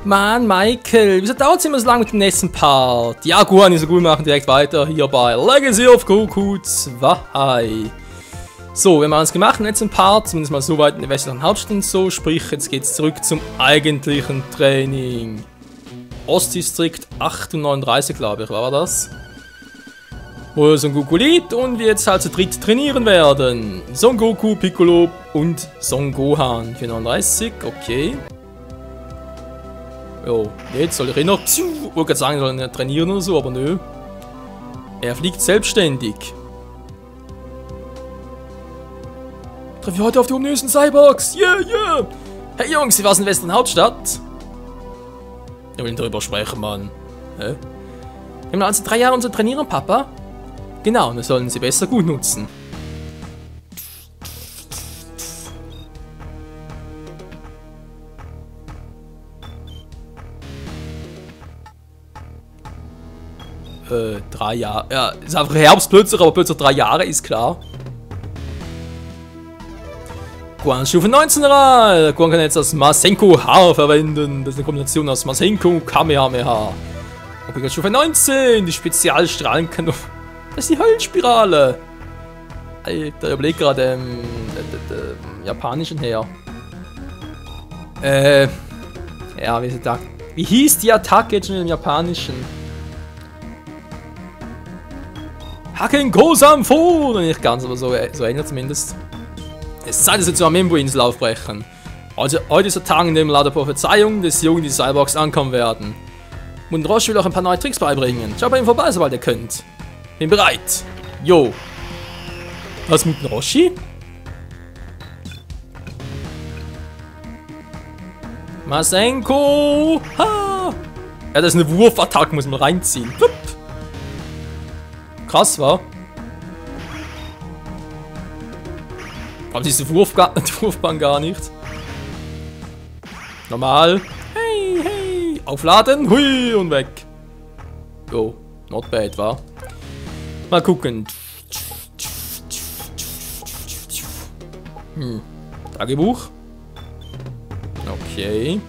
Mann, Michael, wieso dauert es immer so lange mit dem nächsten Part? Ja, gut, nicht so gut, machen direkt weiter hier bei Legacy of Goku 2. So, wir haben alles gemacht im letzten Part, zumindest mal so weit in der westlichen Hauptstadt und so, sprich, jetzt geht's zurück zum eigentlichen Training. Ostdistrikt 38, glaube ich, war das? Wo Son Goku liegt und wir jetzt halt zu dritt trainieren werden. Son Goku, Piccolo und Son Gohan. 439, okay. Jo, jetzt soll ich noch. Ich wollte gerade sagen, soll er trainieren oder so, aber nö. Er fliegt selbstständig. Treffen wir heute auf die ominösen Cyborgs. Yeah, yeah. Hey Jungs, wie war's in der westlichen Hauptstadt? Ich will darüber sprechen, Mann. Hä? Wir haben also 3 Jahre um zu trainieren, Papa. Genau, und wir sollen sie besser gut nutzen. Äh, 3 Jahre. Ja, ist einfach Herbst plötzlich, aber plötzlich 3 Jahre, ist klar. Gohan Stufe 19 rein. Gohan kann jetzt das Masenko-Haar verwenden. Das ist eine Kombination aus Masenko und Kamehameha. Okay, Stufe 19, die Spezialstrahlenkanone. Das ist die Höllenspirale. Alter, ich überlege gerade japanischen her. Ja, wie hieß die Attacke jetzt schon im Japanischen? Haken Kosam vor! Nicht ganz, aber so ähnlich zumindest. Es ist Zeit, dass wir zur Amembo-Insel aufbrechen. Also, heute ist der Tag, in dem laut der Prophezeiung des Jungen die Cyborgs ankommen werden. Und Roche will auch ein paar neue Tricks beibringen. Schaut bei ihm vorbei, sobald ihr könnt. Bin bereit. Jo. Was mit Roshi? Masenko! Ha! Ja, das ist eine Wurfattacke, muss man reinziehen. Wupp. Krass, war. Aber diese Wurfbahn gar nicht. Normal. Hey, hey. Aufladen. Hui und weg. Jo, not bad, war. Mal gucken. Tagebuch. Okay.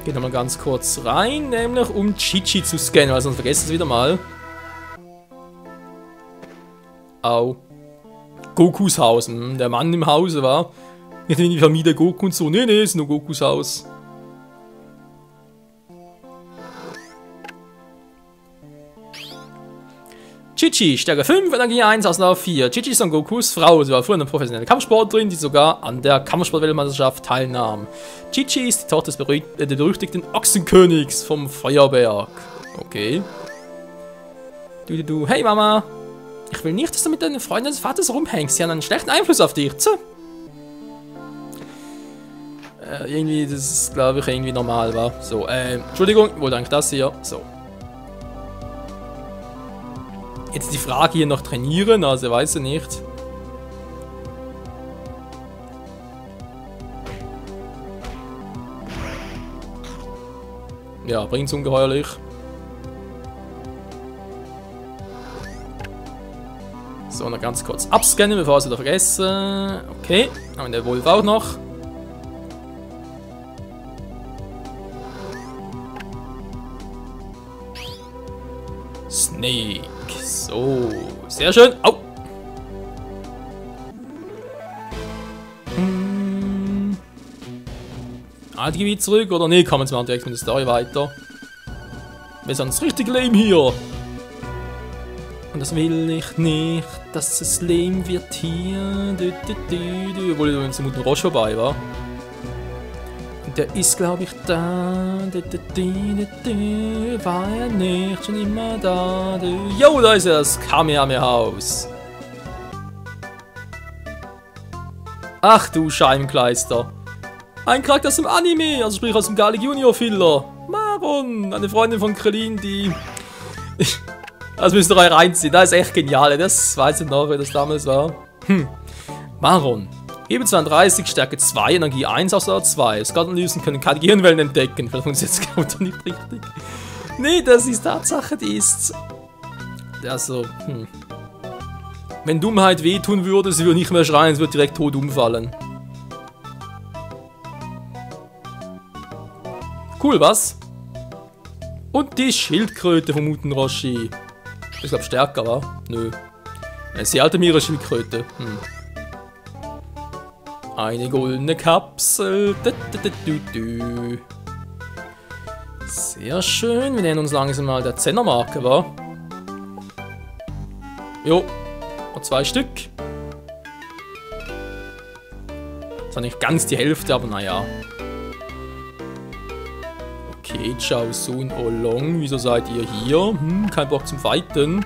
Geht nochmal ganz kurz rein, nämlich um Chi-Chi zu scannen, weil sonst vergesst es wieder mal. Au. Gokus Haus. Der Mann im Hause war. Nicht wie die Familie Goku und so. Nee, nee, ist nur Gokus Haus. Chi-Chi, Stärke 5, Energie 1, Auslauf 4. Chi-Chi ist Son Gokus Frau. Sie war früher eine professionelle Kampfsportlerin, die sogar an der Kampfsport-Weltmeisterschaft teilnahm. Chi-Chi ist die Tochter des berüchtigten Ochsenkönigs vom Feuerberg. Okay. Du. Hey Mama. Ich will nicht, dass du mit deinen Freunden des Vaters rumhängst. Sie haben einen schlechten Einfluss auf dich. Irgendwie, das ist, glaube ich, irgendwie normal, war. So, Entschuldigung, ich wollte eigentlich das hier. So. Jetzt die Frage hier noch trainieren, also weiß ich nicht. Ja, bringt's ungeheuerlich. So, noch ganz kurz abscannen, bevor ich es wieder vergesse. Okay, haben wir den Wolf auch noch. Snake. So, sehr schön. Au! Gebiet zurück oder nee, kann man jetzt mal direkt mit der Story weiter. Wir sind das richtige Leben hier. Und das will ich nicht, dass es lame wird hier. Obwohl ich mit dem Roche vorbei war. Und der ist, glaube ich, da. War er nicht schon immer da? Jo, da ist er, das Kamehameha-Haus. Ach du Scheibenkleister. Ein Charakter aus dem Anime, also sprich aus dem Garlic Junior Filler. Maron, eine Freundin von Krillin, die... Das müsst ihr euch reinziehen, das ist echt genial, das weiß ich noch, wie das damals war. Maron. Eben 32, Stärke 2, Energie 1, Ausdauer 2. Skatanalysen können keine Gehirnwellen entdecken. Vielleicht funktioniert das Counter nicht richtig. Nee, das ist Tatsache, die ist... Also, Wenn Dummheit wehtun würde, sie würde nicht mehr schreien, sie würde direkt tot umfallen. cool, was? Und die Schildkröte vom Muten Roshi. Ich glaube stärker, war? Nö. Eine sehr alte Meeresschildkröte. Eine goldene Kapsel. Sehr schön. Wir nähern uns langsam mal der 10er-Marke, wa? Jo. Noch 2 Stück. Das war nicht ganz die Hälfte, aber naja. Okay, Chao Su und Olong. Wieso seid ihr hier? Kein Bock zum Fighten.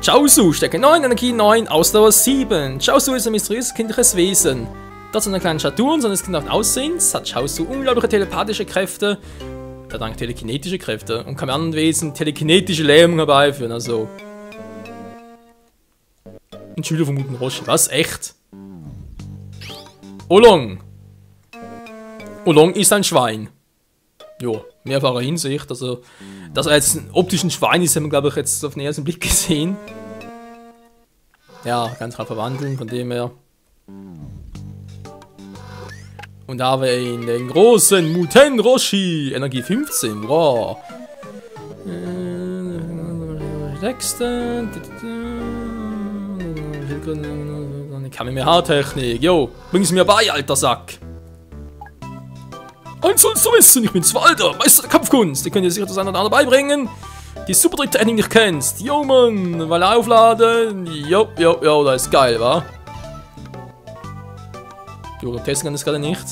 Chao Su, Stärke 9, Energie 9, Ausdauer 7. Chao Su ist ein mysteriöses kindliches Wesen. Trotz seiner kleinen Statur und seines kindlichen Aussehens hat Chao Su unglaubliche telepathische Kräfte. Dank telekinetische Kräfte und kann mit anderen Wesen telekinetische Lähmung herbeiführen. Also. Ein Schüler vom Muten Roshi. Was? Echt? Olong. Olong ist ein Schwein. Jo, mehrfacher Hinsicht. Also, dass er jetzt ein optischen Schwein ist, haben wir, glaube ich, jetzt auf den ersten Blick gesehen. Ja, ganz klar verwandeln, von dem her. Und da haben wir ihn, den großen Muten Roshi. Energie 15. Wow. Nächste. Kamehameha-Technik. Jo, bring es mir bei, alter Sack. Eins sollst du wissen, ich bin Zwalder, Meister der Kampfkunst. Die könnt ihr sicher das eine oder andere beibringen. Die Super-Trick-Technik nicht kennst. Jo, Mann, weil aufladen. Jo, das ist geil, wa? Jo, testen kann das gerade nicht.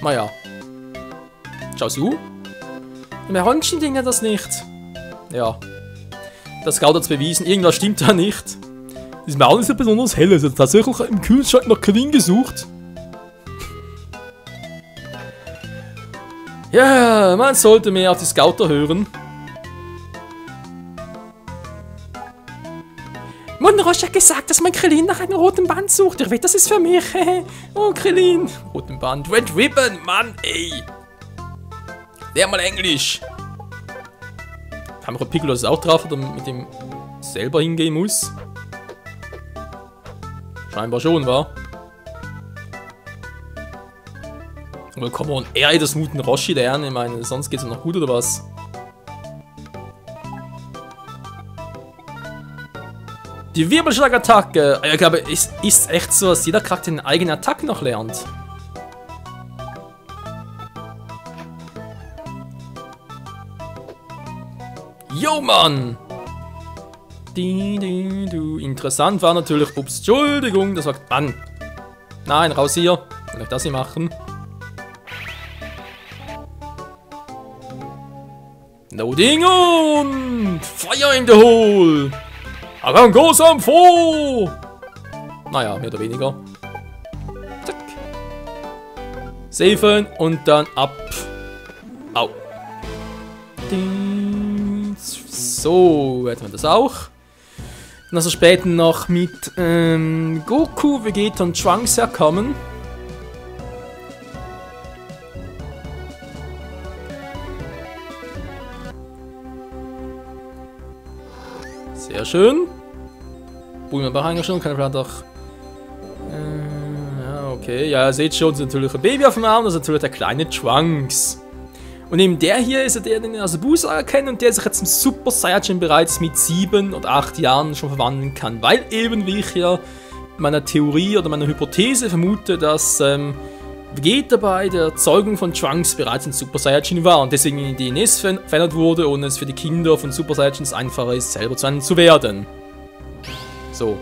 Naja. Chao Su? Im Hornchen-Ding hat das nicht. Ja. Das Scout hat's bewiesen, irgendwas stimmt da nicht. Das ist mir auch nicht so besonders hell. Also tatsächlich im Kühlschrank nach Queen gesucht. Ja, man sollte mehr auf die Scouter hören. Monrosch hat gesagt, dass man Krillin nach einem roten Band sucht. Ich weiß, das ist für mich. Oh, Krillin. Roten Band. Red Ribbon, Mann, ey. Lern mal Englisch. Haben wir Piccolo das auch drauf, oder mit dem selber hingehen muss? Scheinbar schon, wa? Aber komm on, er das Muten Roshi lernen. Ich meine, sonst geht's noch gut, oder was? Die Wirbelschlagattacke. Ich glaube, es ist echt so, dass jeder Charakter eine eigene Attacke noch lernt. Jo, Mann! Interessant war natürlich, ups, Entschuldigung, das sagt Mann. Nein, raus hier. Kann ich das hier machen? Loading und Fire in the Hole! Aber go some vor! Naja, mehr oder weniger. Zack. Safen und dann ab. Au. So, hätten wir das auch. Und also später noch mit Goku, Vegeta und Trunks herkommen. Sehr schön. Bulma schon, kann vielleicht auch. Ja, okay. Ja, ihr seht schon, das ist natürlich ein Baby auf dem Arm, das ist natürlich der kleine Trunks. Und eben der hier ist der, den Asabusa kennt und der sich jetzt im Super Saiyajin bereits mit 7 und 8 Jahren schon verwandeln kann. Weil eben, wie ich ja meiner Theorie oder meiner Hypothese vermute, dass Vegeta bei der Erzeugung von Trunks bereits ein Super Saiyajin war und deswegen in die DNS verändert wurde und es für die Kinder von Super Saiyajins einfacher ist, selber zu einem zu werden. So.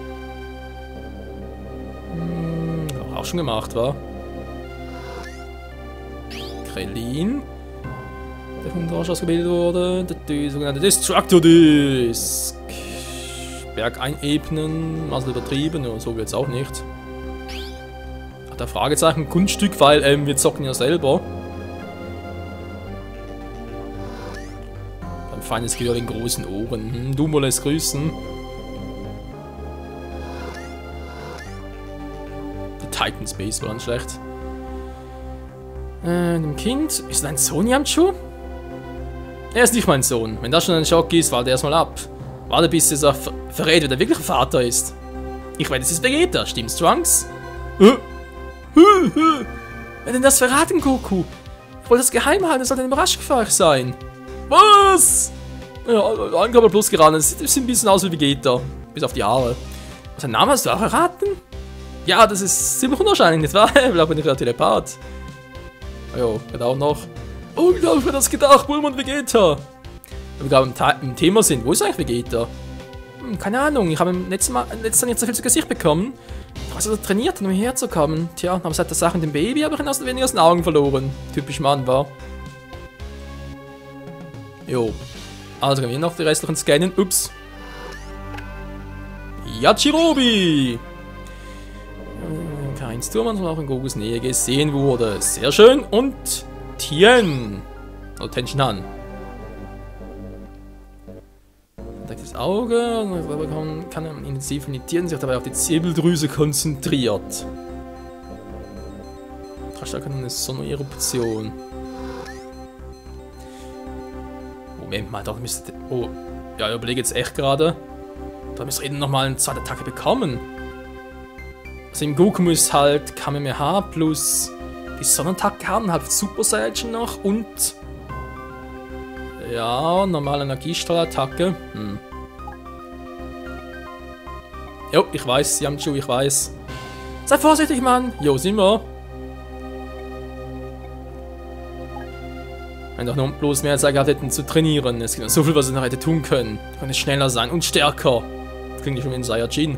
Auch schon gemacht, war. Krillin. Der von Roshi ausgebildet wurde. Die sogenannte Destructor Disc. Berg einebnen, also übertrieben, ja, so wird es auch nicht. Ach, der Fragezeichen Kunststück, weil wir zocken ja selber. Ein feines Gehör in großen Ohren. Dumbo lässt grüßen. Die Titan Space waren schlecht. Dem Kind. Ist ein Sohn am Schuh? Er ist nicht mein Sohn. Wenn das schon ein Schock ist, warte erstmal ab. Warte, bis er verrät, wer der wirkliche Vater ist. Ich weiß, es ist Vegeta, stimmt's, Trunks? Wer denn das verraten, Goku? Ich wollte das geheim halten, das sollte eine Überraschung für euch sein. Was? Ja, Ankörper plus gerannt, es sieht ein bisschen aus wie Vegeta. Bis auf die Haare. Sein Name hast du auch erraten? Ja, das ist ziemlich unwahrscheinlich, nicht wahr? Ich glaube, ich bin Telepath. Jo, geht auch noch. Oh, ich habe mir das gedacht, Bulma und Vegeta. Wenn wir gerade im Thema sind, wo ist eigentlich Vegeta? Keine Ahnung, ich habe im letzten Jahr nicht so viel zu Gesicht bekommen. Ich habe also trainiert, um hierher zu kommen. Tja, aber seit der Sache mit dem Baby habe ich ihn aus den Augen verloren. Typisch Mann, war. Jo. Also können wir noch die restlichen scannen. Ups. Yajirobe! Kein Sturm, sondern auch in Gokus Nähe gesehen wurde. Sehr schön. Und Tien. Oder Tenshinhan. Das Auge, kann er intensiv meditieren, sich dabei auf die Zirbeldrüse konzentriert. Stark eine Sonneneruption. Moment mal, da müsste. Oh, ja, ich überlege jetzt echt gerade. Da müsste eben nochmal eine zweite Attacke bekommen. Also im Goku muss halt Kamehameha plus die Sonnenattacke haben, halt Super Saiyan noch und. Ja, normale Energiestrahlattacke. Jo, ich weiß, Yamchu, ich weiß. Sei vorsichtig, Mann. Jo, sind wir. Wenn doch nur bloß mehr Zeit gehabt hätten zu trainieren. Es gibt noch so viel, was sie noch hätte tun können. Die können schneller sein und stärker. Das klingt schon wie ein Saiyajin.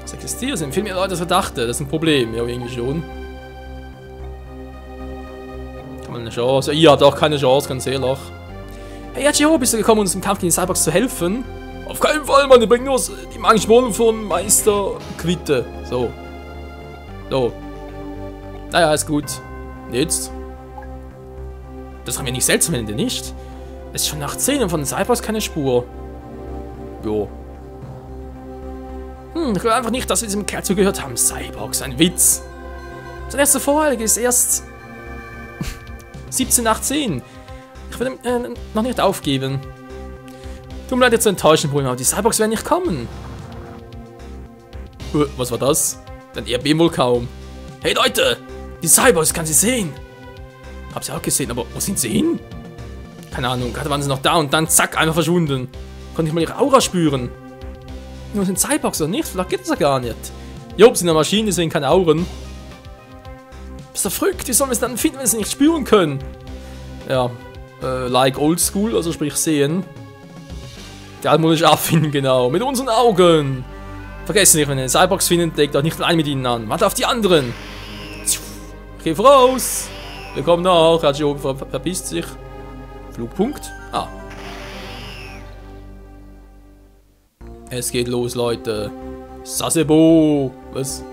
Das existiert, sind viel mehr Leute, als ich dachte. Das ist ein Problem. Ja, irgendwie schon. Kann man eine Chance? Ja, doch, keine Chance, ganz ehrlich. Hey, Yajirobe, bist du gekommen, uns im Kampf gegen die Cyborgs zu helfen? Auf keinen Fall, Mann, die bringen nur die magischen Wohnung von Meister Quitte. So. So. Naja, ist gut. Jetzt. Das haben wir nicht seltsam, wenn nicht. Es ist schon nach 10 und von den Cyborgs keine Spur. Jo. Ich glaube einfach nicht, dass wir diesem Kerl zugehört haben. Cyborgs, ein Witz. Sein erster Vorheilige ist erst 17 nach 10. Ich würde noch nicht aufgeben. Tut mir leid, jetzt zu enttäuschen, Bruder, aber die Cyborgs werden nicht kommen. Was war das? Dann eher wohl kaum. Hey Leute, die Cyborgs, kann sie sehen. Hab sie auch gesehen, aber wo sind sie hin? Keine Ahnung, gerade waren sie noch da und dann zack, einfach verschwunden. Konnte ich mal ihre Aura spüren. Nur sind Cyborgs oder nicht? Vielleicht geht das ja gar nicht. Job, sind ja Maschinen, deswegen keine Auren. Bist du verrückt? Wie sollen wir es dann finden, wenn wir sie nicht spüren können? Ja, like oldschool, also sprich sehen. Die Alten muss ich abfinden, genau. Mit unseren Augen. Vergesst nicht, wenn ihr Cyborgs findet, legt euch nicht allein mit ihnen an. Warte auf die anderen. Ich geh voraus. Wir kommen nach. Yajirobe verpisst sich. Flugpunkt. Ah. Es geht los, Leute. Sasebo. Was?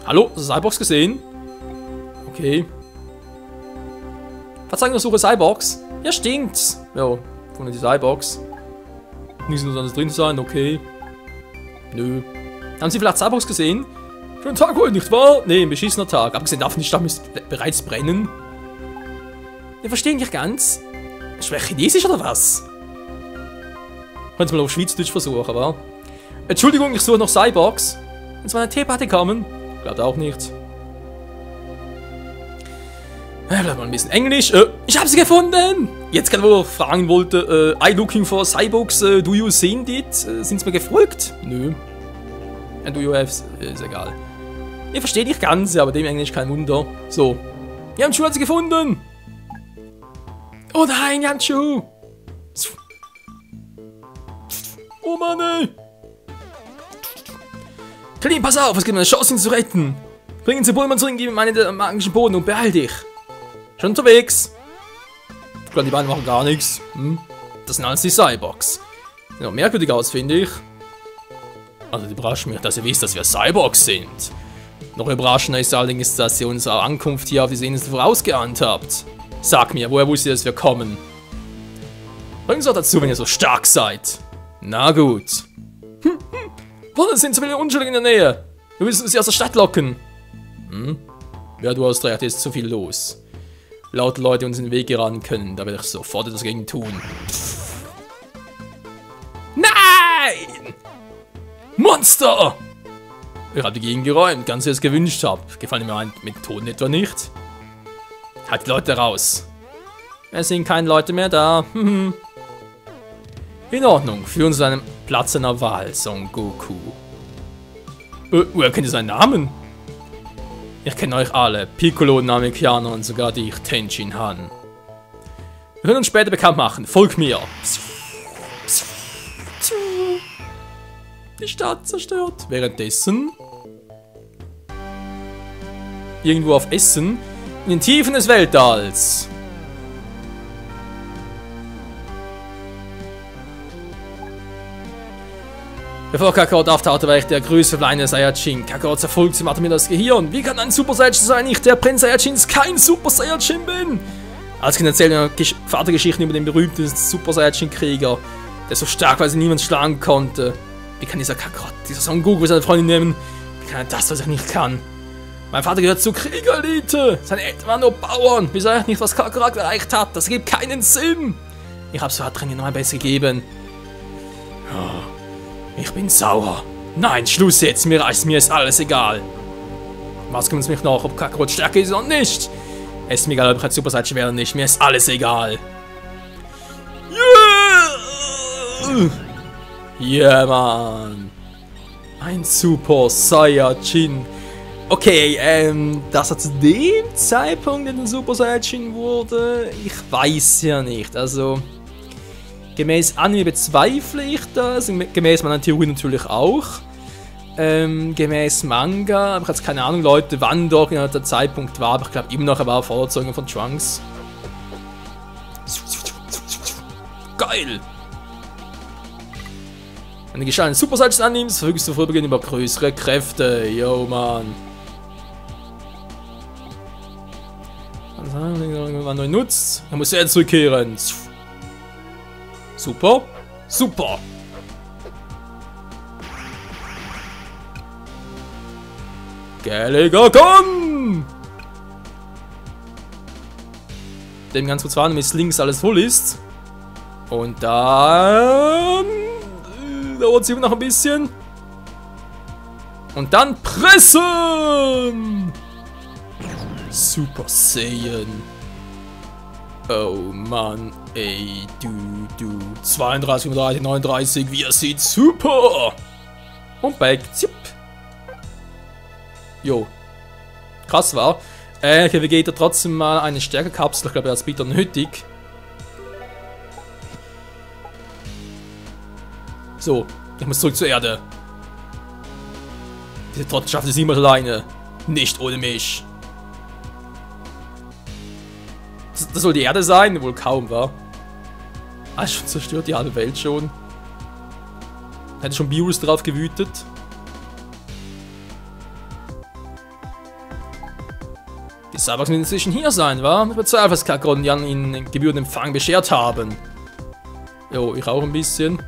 Hallo? Hast du Cyborgs gesehen? Okay. Verzeihung, ich suche Cyborgs. Ja, stinkt's. Ja, von die Cyborgs. Nichts anderes drin sein, okay. Nö. Haben Sie vielleicht Cyborgs gesehen? Für einen Tag heute, nicht wahr? Nee, ein beschissener Tag. Abgesehen davon, die Stadt müsste bereits brennen. Wir verstehen nicht ganz. Spreche Chinesisch oder was? Könnt ihr mal auf Schweizerdeutsch versuchen, wa? Entschuldigung, ich suche noch Cyborgs. Wenn Sie mal eine Teeparty kommen? Glaubt auch nicht. Bleibt mal ein bisschen Englisch. Ich habe sie gefunden! Jetzt gerade, wo ich fragen wollte, I looking for Cyborgs, do you seen it? Sind sie mir gefolgt? Nö. Do you have... ist egal. Ihr versteht nicht ganz, aber dem Englisch kein Wunder. So. Yamchu hat sie gefunden! Oh nein, Yamchu! Oh Mann, ey! Krillin, pass auf, es gibt eine Chance, ihn zu retten! Bringen Sie Bulma zurück, gib ihm einen der magischen Boden und beeil dich! Schon unterwegs! Ich glaube, die beiden machen gar nichts. Das sind alles die Cyborgs. Sieht noch merkwürdig aus, finde ich. Also, die überraschen mich, dass ihr wisst, dass wir Cyborgs sind. Noch überraschender ist allerdings, dass ihr unsere Ankunft hier auf die Insel vorausgeahnt habt. Sag mir, woher wusstet ihr, dass wir kommen? Bringt es auch dazu, wenn ihr so stark seid. Na gut. Warum sind so viele Unschuldige in der Nähe? Wir müssen sie aus der Stadt locken. Ja, du hast recht, ist zu viel los. Laute Leute uns in den Weg geraten können, da werde ich sofort etwas gegen tun. Monster! Ich habe die Gegend geräumt, ganz wie ich es gewünscht habe. Gefallen mir meine Methoden etwa nicht? Halt die Leute raus. Es sind keine Leute mehr da. In Ordnung, führen Sie zu einem Platz seiner Wahl, Son Goku. Woher kennt ihr seinen Namen? Ich kenne euch alle, Piccolo, Namekiano und sogar dich, Tenshin Han. Wir können uns später bekannt machen, folg mir. Die Stadt zerstört. Währenddessen irgendwo auf Essen in den Tiefen des Weltalls. Bevor Kakarot auftauchte, war ich der größte verbleibende Saiyajin. Kakarot zerfolgt sie mir das Gehirn. Wie kann ein Super Saiyajin sein, ich der Prinz Saiyajins kein Super Saiyajin bin? Als Kind erzählte mir Vatergeschichten über den berühmten Super Saiyajin-Krieger, der so stark war, dass ihn niemand schlagen konnte. Wie kann dieser Kakarot, dieser Son Goku seine Freundin nehmen? Wie kann er das, was ich nicht kann? Mein Vater gehört zur Kriegerelite. Seine Eltern waren nur Bauern. Wie soll ich nicht, was Kakarot erreicht hat? Das gibt keinen Sinn. Ich hab's für Training noch ein Bestes gegeben. Ich bin sauer. Nein, Schluss jetzt. Mir ist alles egal. Was kümmert es mich noch, ob Kakarot stärker ist oder nicht? Es ist mir egal, ob ich ein Super Saiyajin werde oder nicht. Mir ist alles egal. Yeah, Mann. Ein Super Saiyajin. Okay, dass er zu dem Zeitpunkt ein Super Saiyajin wurde, ich weiß ja nicht. Also, gemäß Anime bezweifle ich das, gemäß meiner Theorie natürlich auch. Gemäß Manga, habe ich jetzt keine Ahnung, Leute, wann doch genau der Zeitpunkt war, aber ich glaube immer noch, er war Vorzeuge von Trunks. Geil! Wenn du geschahenen Super Saiyajin annimmst, verfügst du vorübergehend über größere Kräfte. Yo, Mann. Wenn man neu nutzt, dann muss er zurückkehren. Super. Super. Galagon! Dem ganz kurz warten, bis links alles voll ist. Und dann dauert es immer noch ein bisschen. Und dann pressen! Super Saiyan. Oh Mann, ey, du. 32, 35, 39, wir sind super! Und back, zipp. Jo. Krass war. Okay, Vegeta trotzdem mal eine Stärkekapsel, ich glaube, er hat es bitter nötig. So, ich muss zurück zur Erde. Diese Trottel schafft es niemals alleine. Nicht ohne mich. Das soll die Erde sein? Wohl kaum, wa? Ah, schon zerstört die halbe Welt schon. Hätte schon Beerus drauf gewütet. Die Cyborgs müssen inzwischen hier sein, wa? Ich bezweifle, dass Kakarot und Jan ihnen den gebührenden Empfang beschert haben. Jo, ich auch ein bisschen.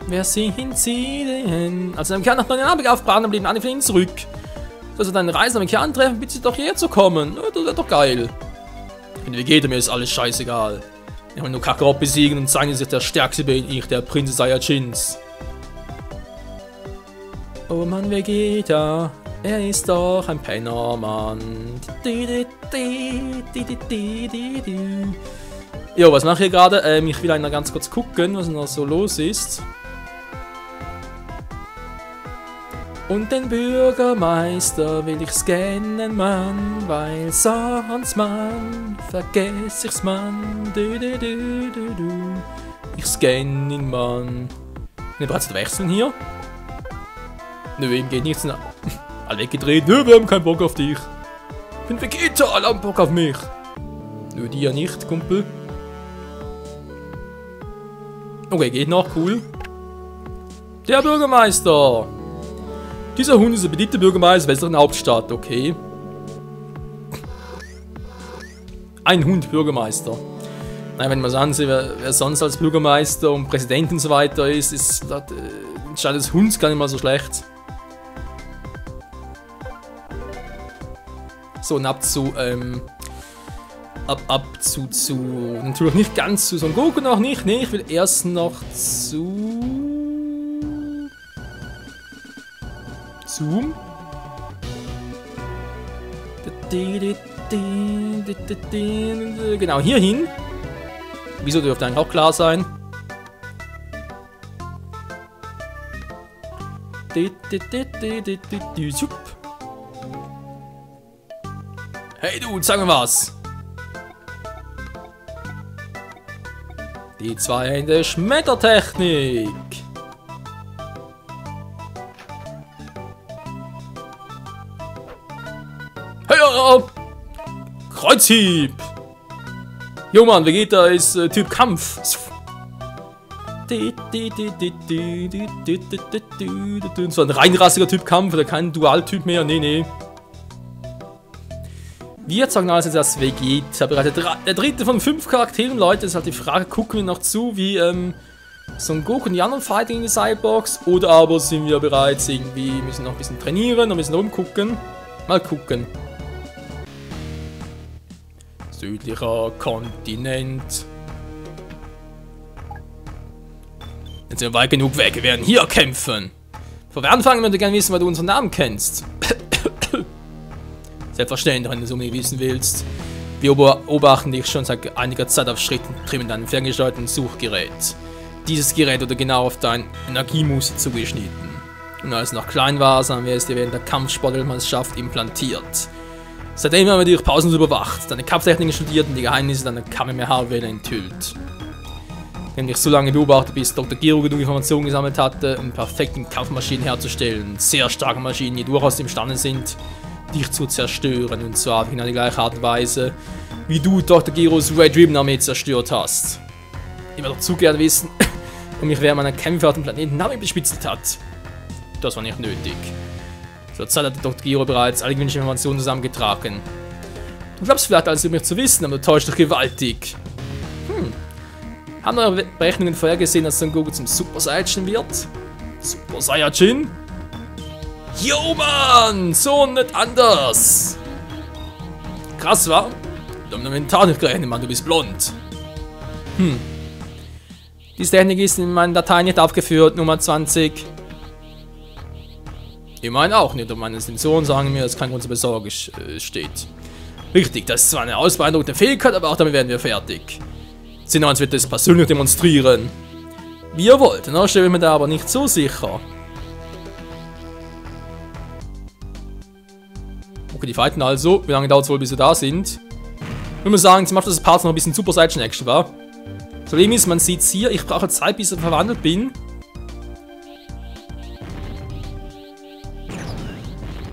Wer sind sie denn? Als am Kern nach neuen Abend aufbrachen, dann blieben alle von ihnen zurück. Sollst du deine Reise am Kern treffen, bitte doch hierher zu kommen. Das wäre doch geil. Wenn Vegeta, mir ist alles scheißegal. Ich will nur Kakarot besiegen und zeigen, dass ich der Stärkste bin, ich, der Prinz Saiyajins. Oh Mann, Vegeta, er ist doch ein Penner, Mann. Jo, was mache ich hier gerade? Ich will einmal ganz kurz gucken, was noch so los ist. Und den Bürgermeister will ich scannen, Mann, weil sonst, Mann, vergess ich's, Mann. Ich scanne ihn, Mann. Bin ich bereit zu wechseln hier? Nö, ihm geht nichts. Alle weggedreht. Nö, wir haben keinen Bock auf dich. Ich bin Vegeta, alle haben Bock auf mich. Nö, die ja nicht, Kumpel. Okay, geht noch, cool. Der Bürgermeister. Dieser Hund ist der beliebte Bürgermeister der westlichen Hauptstadt, okay. Ein Hund Bürgermeister. Nein, wenn man so ansieht, wer sonst als Bürgermeister und Präsident und so weiter ist entscheidet das Hund gar nicht mal so schlecht. So, und ab zu zu. Natürlich nicht ganz zu Son Goku noch nicht. Nee, ich will erst noch zu. Zoom. Genau, hier hin. Wieso dürfte eigentlich auch klar sein? Hey du, sag mir was. Die zwei Hände Schmettertechnik. Hey, Kreuzhieb. Jo Mann, Vegeta ist Typ Kampf. Das war ein reinrassiger Typ Kampf oder kein Dualtyp mehr. Nee. Wir zocken also das Vegeta. Bereits der dritte von 5 Charakteren, Leute. Das ist halt die Frage, gucken wir noch zu, wie Son Goku und die anderen Fighting in die Cyborgs? Oder aber sind wir bereits irgendwie, müssen noch ein bisschen trainieren, noch ein bisschen rumgucken? Mal gucken. Südlicher Kontinent. Jetzt sind wir weit genug weg, wir werden hier kämpfen. Bevor wir anfangen, würde ich gerne wissen, weil du unseren Namen kennst. Selbstverständlich, wenn du es unbedingt wissen willst. Wir beobachten dich schon seit einiger Zeit auf Schritt und Tritt mit einem ferngesteuerten Suchgerät. Dieses Gerät wurde genau auf dein Energiemuster zugeschnitten. Und als du noch klein warst, haben wir es dir während der Kampfsportweltmeisterschaft implantiert. Seitdem haben wir dich pausenlos überwacht, deine Kampftechniken studiert und die Geheimnisse deiner Kamehameha-Welle enthüllt. Wir haben dich so lange beobachtet, bis Dr. Gero genug Informationen gesammelt hatte, um perfekten Kampfmaschinen herzustellen. Sehr starke Maschinen, die durchaus imstande sind, dich zu zerstören. Und zwar in einer gleichen Art und Weise, wie du Dr. Geros Red Ribbon Armee zerstört hast. Ich würde zu gern wissen, ob mich während meiner Kämpfe auf dem Planeten Namen bespitzelt hat. Das war nicht nötig. Zur Zeit hat Dr. Gero bereits alle gewünschten Informationen zusammengetragen. Du glaubst vielleicht alles über mich zu wissen, aber du täuscht dich gewaltig. Haben eure Berechnungen vorhergesehen, dass Son Goku zum Super Saiyajin wird? Super Saiyajin? Jo Mann, so nicht anders. Krass, wa? Du hast Inventar nicht gerechnet, Mann, du bist blond. Diese Technik ist in meinen Dateien nicht aufgeführt, Nummer 20. Ich meine auch nicht, und meine Sensoren sagen mir, dass kein Grund zur Besorge steht. Richtig, das ist zwar eine ausbeeindruckende Fähigkeit, aber auch damit werden wir fertig. Sinans wird es persönlich demonstrieren. Wie ihr wollt, ne? Stelle ich mir da aber nicht so sicher. Okay, die fighten also. Wie lange dauert es wohl, bis sie da sind? Ich muss sagen, jetzt macht das Part noch ein bisschen Super Saiyan Action, wa? Das Problem ist, man sieht es hier, ich brauche Zeit, bis ich verwandelt bin.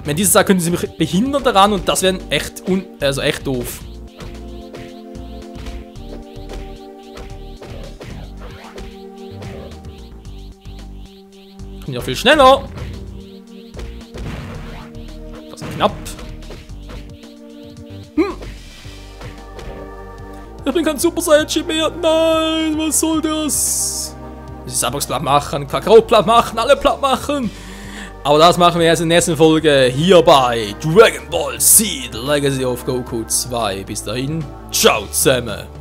Wenn diese sagt, können sie mich behindern daran und das wäre echt echt doof. Ja, viel schneller. Das ist knapp. Ich bin kein Super Saiyajin mehr. Nein, was soll das? Das ist Cyborgs platt machen, Kakarot platt machen, alle platt machen. Aber das machen wir erst in der nächsten Folge hier bei Dragon Ball Z, The Legacy of Goku 2. Bis dahin, ciao zusammen.